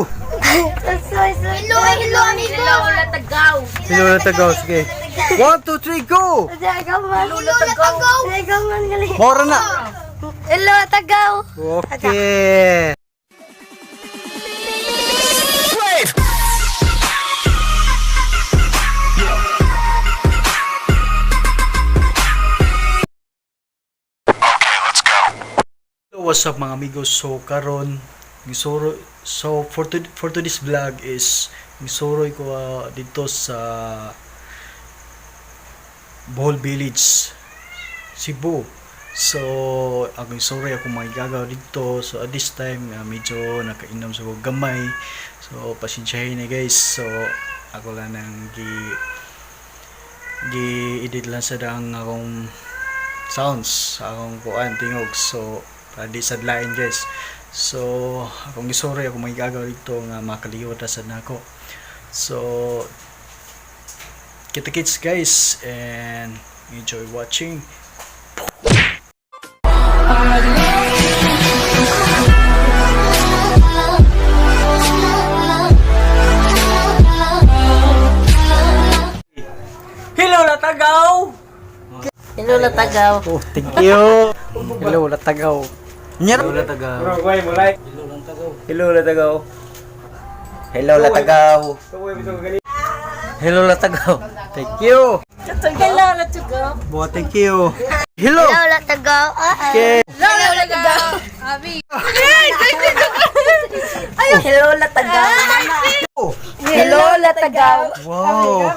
Go! Hello, hello, amigo. Hello, Latagaw. Hello, Latagaw. Sige. 1, 2, 3, go! Hello, Latagaw. Mora na! Hello, Latagaw. Okay! Hello, what's up, mga amigos? So karon gisuro, so for today's vlog is gisuroy ko dito sa Bohol Village, Cebu. So ako isuroy ako mga gagaw dito. So at this time medyo nakainom sa ko gamay. So pasensyahin na, guys. So ako lang nang gi gi edit lang sa daang akong sounds, akong kuan tingog, so para di sa lain, guys. So akong gisuri ako may gagaw dito nga makaliwat ra sad nako. So kita kits, guys, and enjoy watching. Hello, Latagaw! Hello, Latagaw. Oh, thank you. Hello, Latagaw. Hello, Latagaw. Hello, Latagaw. Hello, Latagaw. Hello, Latagaw. Thank you. Hello, Latagaw. Bo, thank you. Hello. Hello, Latagaw. Okay. Hello, Latagaw. Hello, Latagaw. Hello, Latagaw. Wow.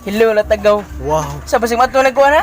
Hello, Latagaw. Wow. Sa basing mato nagkuha na?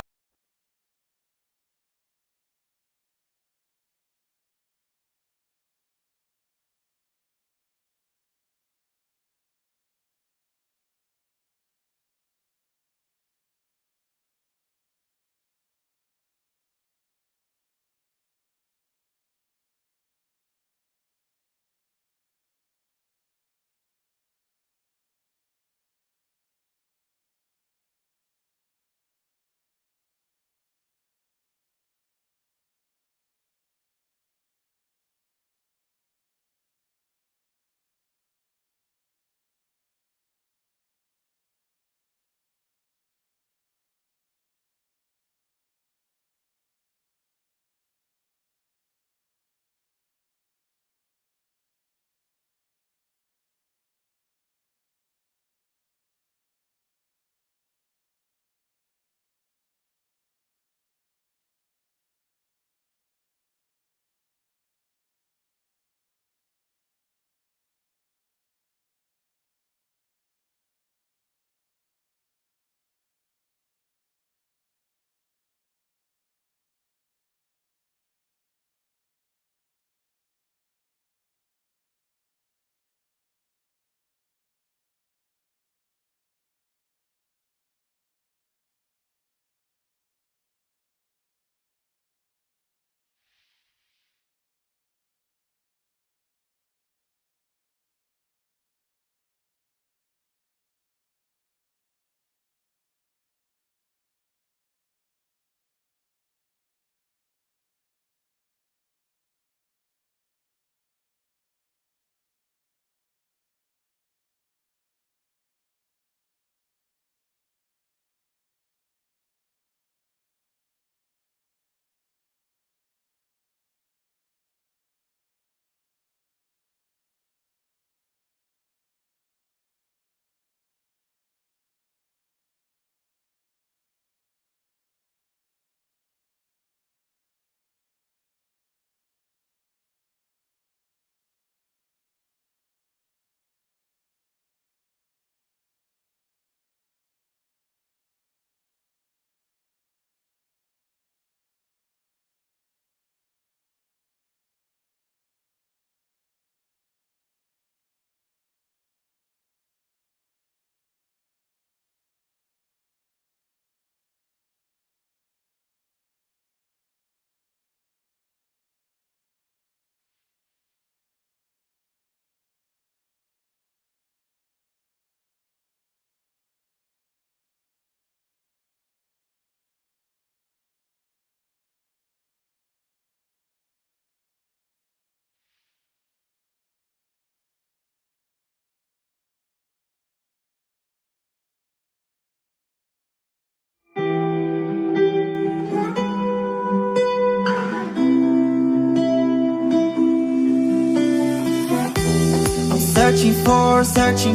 Searching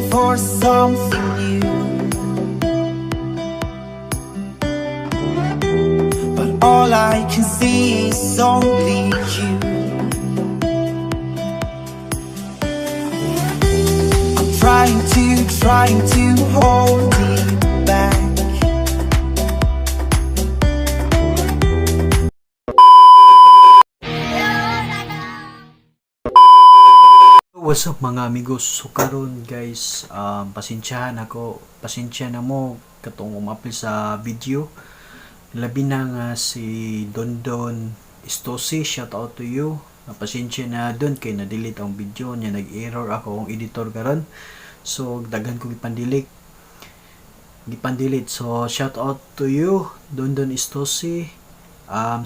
for something new. But all I can see is only you. I'm trying to hold it back. What's up, mga amigos? So karon, guys, pasensyahan ako, pasensya na mo katong umapil sa video. Labi na nga si Dondon Istosi, shout out to you. Pasensya na doon kay na-delete ang video niya, nag-error ako ang editor karon. So daghan ko gipandelete. So shout out to you, Dondon Istosi.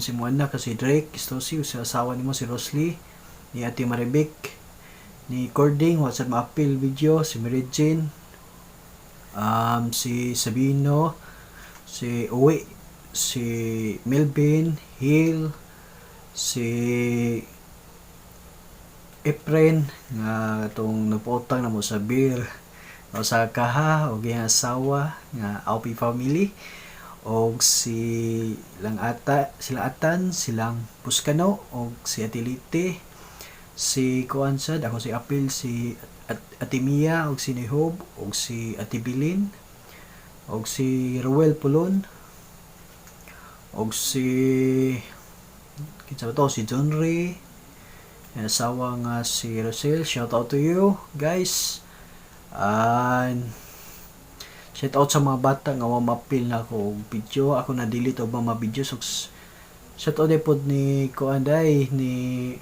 Si mo anak si Drake Istosi, sa asawa nimo si Rosely, ni Ate Maribik, ni Cording, what's up, maapil video, si Mary Jane, si Sabino, si Uwe, si Melvin, Hill, si Efren, nga itong nagpautang na mo sa beer, o sa kaha, o giyang asawa, nga Aupi family, o si lang ata, sila atan, silang Puskano, o si Atilite, si Kuan sad ako si Apil, si Ate Mia og si Nehob og si Ate Bilin og si Ruel Pulon og si kinsa ba to, si John Ray, ang asawa nga si Rosel. Shout out to you guys and shout out sa mga bata nga wa mapil na ako og video ako na delete og mga video. So shout out pod ni kuan day ni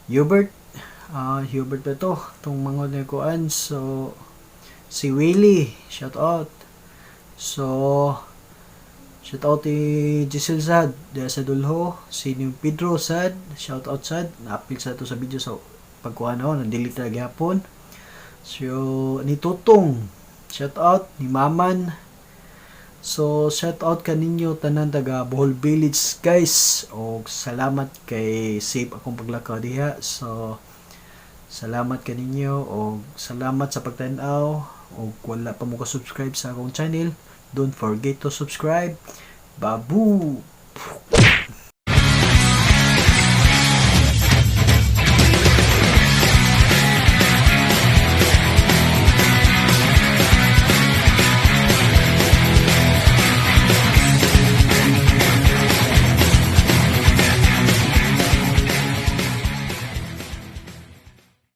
Hubert, Hubert ba to itong mga ni kuan. So si Willie, shout out. So shout out ni Giselle Sad diya sa Dulho, si ni Pedro Sad, shout out sad, naapil sa to sa video sa pagkuha na na delete na gyapon. So ni Tutong, shout out ni Maman. So, shout out kaninyo tanan taga Bohol Village, guys. Og salamat kay safe akong paglakaw diha. So, salamat kaninyo og salamat sa pagtan-aw. Og wala pa mo ka-subscribe sa akong channel, don't forget to subscribe. Babu!